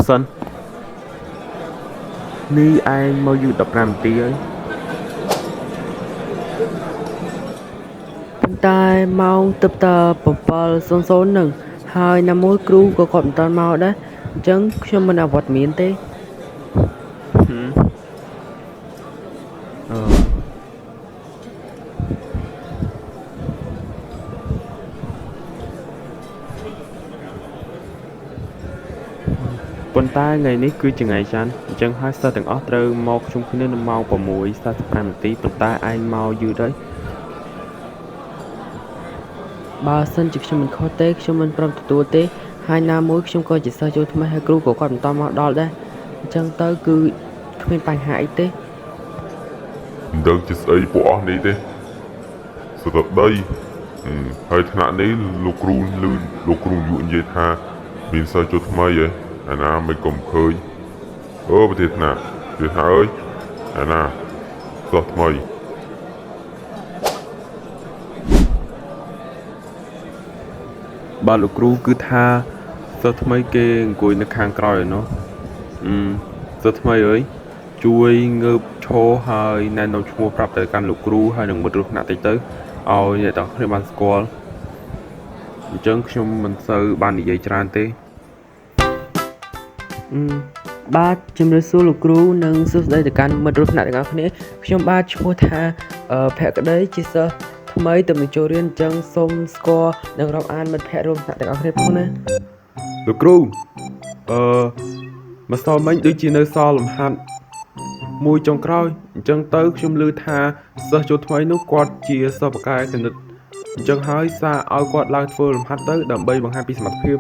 សិននេះឯងមកយឺត15នាទីហើយ ប៉ុន្តែម៉ោងទើបតែ7:00នឹងហើយណាមួយគ្រូក៏គាត់មិនទាន់មកដែរអញ្ចឹងខ្ញុំមិនអវត្តមានទេ ហឹមអឺប៉ុន្តែថ្ងៃនេះគឺជាថ្ងៃច័ន្ទអញ្ចឹងហើយសិស្សទាំងអស់ត្រូវមកជុំគ្នានៅម៉ោង6:45នាទីប៉ុន្តែឯងមកយឺតហើយ បើសិនជាខ្ញុំមិនខុសទេខ្ញុំមិនព្រមទទួលទេហើយណាមួយខ្ញុំក៏ជាសិស្សចូលថ្មីហើយគ្រូក៏គាត់មិនទាន់មកដល់ដែរអញ្ចឹងទៅគឺគ្មានបញ្ហាអីទេ មិនដឹងជាស្អីពួកអស់នេះទេស្ទដីហើយថ្នាក់នេះលោកគ្រូលឺលោកគ្រូយុនិយាយថាមានសិស្សចូលថ្មីហ៎អាណាមិនកុំឃើញអូប្រធានថ្នាក់និយាយថាអើយអាណាសិស្សថ្មី បាទលោកគ្រូគឺថាសិស្សថ្មីគេអង្គុយនៅខាងក្រោយឯណោះអឺសិស្សថ្មីអើយជួយងើបឈរហើយណែនាំឈ្មោះប្រាប់ទៅកាន់លោកគ្រូហើយនឹងមិត្តរួមថ្នាក់តិចទៅឲ្យអ្នកទាំងគ្នាបានស្គាល់អញ្ចឹងខ្ញុំមិនសូវបាននិយាយច្រើនទេ អឺបាទជំរាបសួរលោកគ្រូនិងសួស្តីទៅកាន់មិត្តរួមថ្នាក់ទាំងអស់គ្នាខ្ញុំបាទឈ្មោះថាភក្តីជាសិស្សថ្មីទើបនឹងចូលរៀនអញ្ចឹងសូមស្គាល់និងរាប់អានមិត្តភក្តិរួមថ្នាក់ទាំងអស់គ្នាផងណា លោកគ្រូអឺម្សិលមិញដូចជានៅសល់លំហាត់មួយចុងក្រោយអញ្ចឹងទៅខ្ញុំឮថាសិស្សចូលថ្មីនោះគាត់ជាសិស្សបកាយគណិតអញ្ចឹងហើយសារឲ្យគាត់ឡើងធ្វើលំហាត់ទៅដើម្បីបង្ហាញពីសមត្ថភាព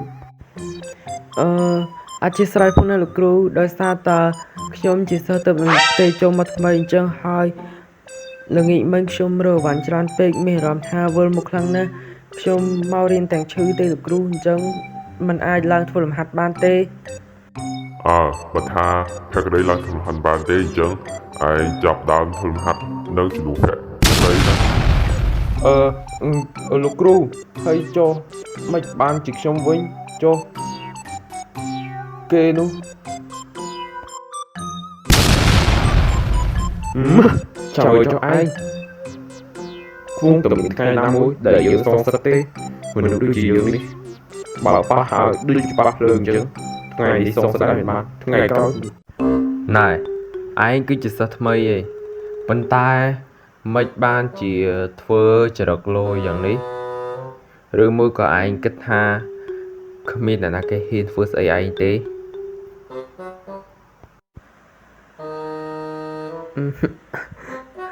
អឺអធិស្ឋានផងណាលោកគ្រូដោយសារតើខ្ញុំជាសិស្សទើបនឹងទេចូលមកថ្មីអញ្ចឹងហើយល្ងាចមិញខ្ញុំរើអីវ៉ាន់ច្រើនពេកមានអារម្មណ៍ថាវិលមុខខ្លាំងណាស់ខ្ញុំមករៀនទាំងឈឺទេលោកគ្រូអញ្ចឹងมันអាចឡើងធ្វើលំហាត់បានទេ អើបើថាភក្តីឡើងធ្វើលំហាត់បានទេអញ្ចឹងឯងចាប់ដើមធ្វើលំហាត់នៅជំនួសភក្តីណា អឺអឺលោកគ្រូហើយចុះមិនបានជាខ្ញុំវិញចុះគេនោះចាំឲ្យចុះឯងគួងតែមានថ្ងៃណាមួយដែលយើងសងសឹកទេមនុស្សដូចជាយើងនេះបើប៉ះហើយដូចជាប៉ះភ្លើងអញ្ចឹងថ្ងៃនេះសងសឹកដែរមិនបានថ្ងៃក្រោយណែឯងគឺជាសិស្សថ្មីឯងប៉ុន្តែមិនបានជាធ្វើចរិតលយយ៉ាងនេះឬមួយក៏ឯងគិតថាគ្មានអ្នកណាគេហ៊ានធ្វើស្អីឯងទេ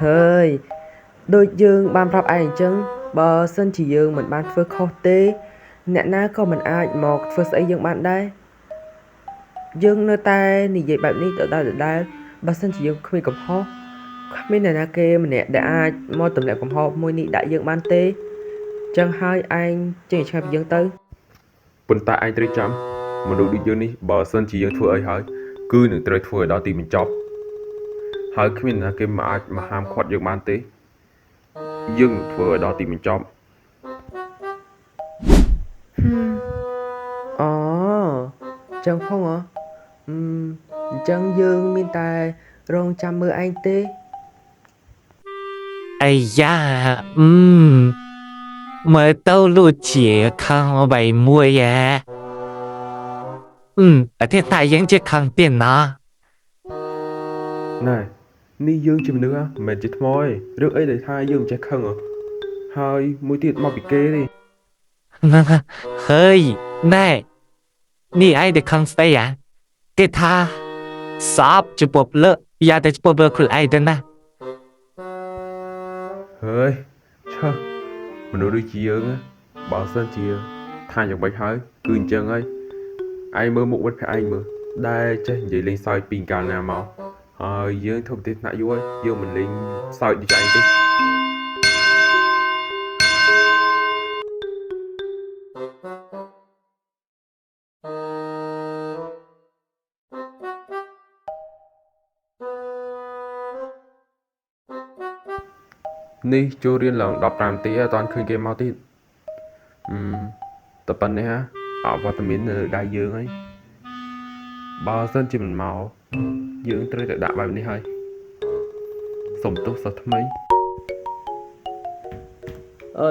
ហើយដូចយើងបានប្រាប់ឯងអញ្ចឹងបើសិនជាយើងមិនបានធ្វើខុសទេអ្នកណាក៏មិនអាចមកធ្វើស្អីយើងបានដែរយើងនៅតែនិយាយបែបនេះដដែលៗបើសិនជាយើងគ្មានកំហុសគ្មានអ្នកណាគេម្នាក់ដែលអាចមកទម្លាក់កំហុសមួយនេះដាក់យើងបានទេអញ្ចឹងហើយឯងចេញឲ្យឆ្ងាយពីយើងទៅ ប៉ុន្តែឯងត្រូវចាំមនុស្សដូចយើងនេះបើសិនជាយើងធ្វើអីហើយគឺនឹងត្រូវធ្វើឲ្យដល់ទីបញ្ចប់ហើយគ្មានអ្នកណាគេមកអាចមកហាមឃាត់យើងបានទេយើងនឹងធ្វើឲ្យដល់ទីបញ្ចប់ អូចឹងផងហ៎អឺអញ្ចឹងយើងមានតែរងចាំមើលឯងទេ 哎呀，មើលទៅលូជាខំអ្វីមួយហ៎ប្រទេសថៃយើងជាខំទៀតណា ណែនេះយើងជាមនុស្សហ៎មិនមែនជាថ្មទេរឿងអីដែលថាយើងមិនចេះខឹងហ៎ហើយមួយទៀតមកពីគេទេ ហើយណែនេះឯងដែលខំស្អីហ៎គេថាសពចំពោះលើយ៉ាតែចំពោះលើខ្លួនឯងទៅណា ហើយឆើមនុស្សដូចជាយើងហ៎បើសិនជាថាយ៉ាងម៉េចហើយគឺអញ្ចឹងហើយឯងមើលមុខមិត្តភក្តិឯងមើលដែលចេះនិយាយលេងសើចពីកាលណាមកហើយយើងធ្វើប្រទេសថ្នាក់យូរហើយយើងមិនលេងសើចដូចឯងទេនេះចូលរៀនឡើង15នាទីហើយអត់ទាន់ឃើញគេមកទៀតអឺតែប៉ុណ្ណេះហ่ะអវត្តមាននៅលើដៃយើងហើយ បើសិនជាមិនមកយើងត្រូវតែដាក់បែបនេះហើយសុំទោសសិស្សថ្មី អឺ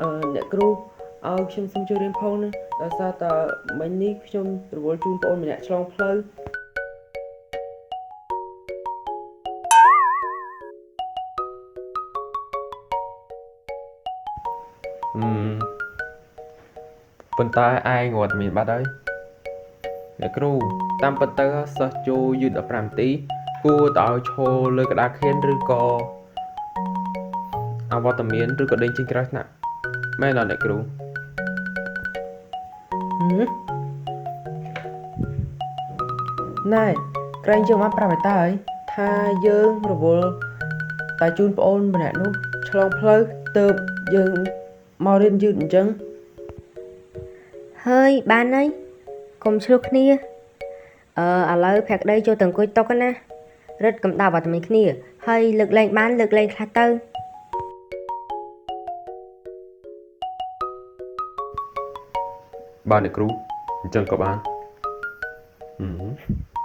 អឺអ្នកគ្រូឲ្យខ្ញុំសុំជួយរៀនផងណាដោយសារតែមិញនេះខ្ញុំរវល់ជូនប្អូនម្នាក់ឆ្លងផ្លូវ អឺប៉ុន្តែឯងវត្តមានបាត់ហើយអ្នកគ្រូតាមពិតទៅសិស្សចូលយឺត15នាទីគួរតែឲ្យឈរលើក្តារខៀនឬក៏អវត្តមានឬក៏ដេញចេញក្រៅថ្នាក់មែនអត់អ្នកគ្រូ ហឹមណែក្រែងយើងបានប្រាប់ឲ្យតើហើយថាយើងរវល់តែជូនប្អូនម្នាក់នោះឆ្លងផ្លូវទៅយើងមករៀនយឺតអញ្ចឹង ហើយបានហើយ កុំឆ្លោះគ្នាអឺឥឡូវភក្តីចូលទៅអង្គុយតុណារឹតកំដៅវត្តមានគ្នាហើយលើកលែងបានលើកលែងខ្លះទៅ បាទអ្នកគ្រូអញ្ចឹងក៏បានហឹម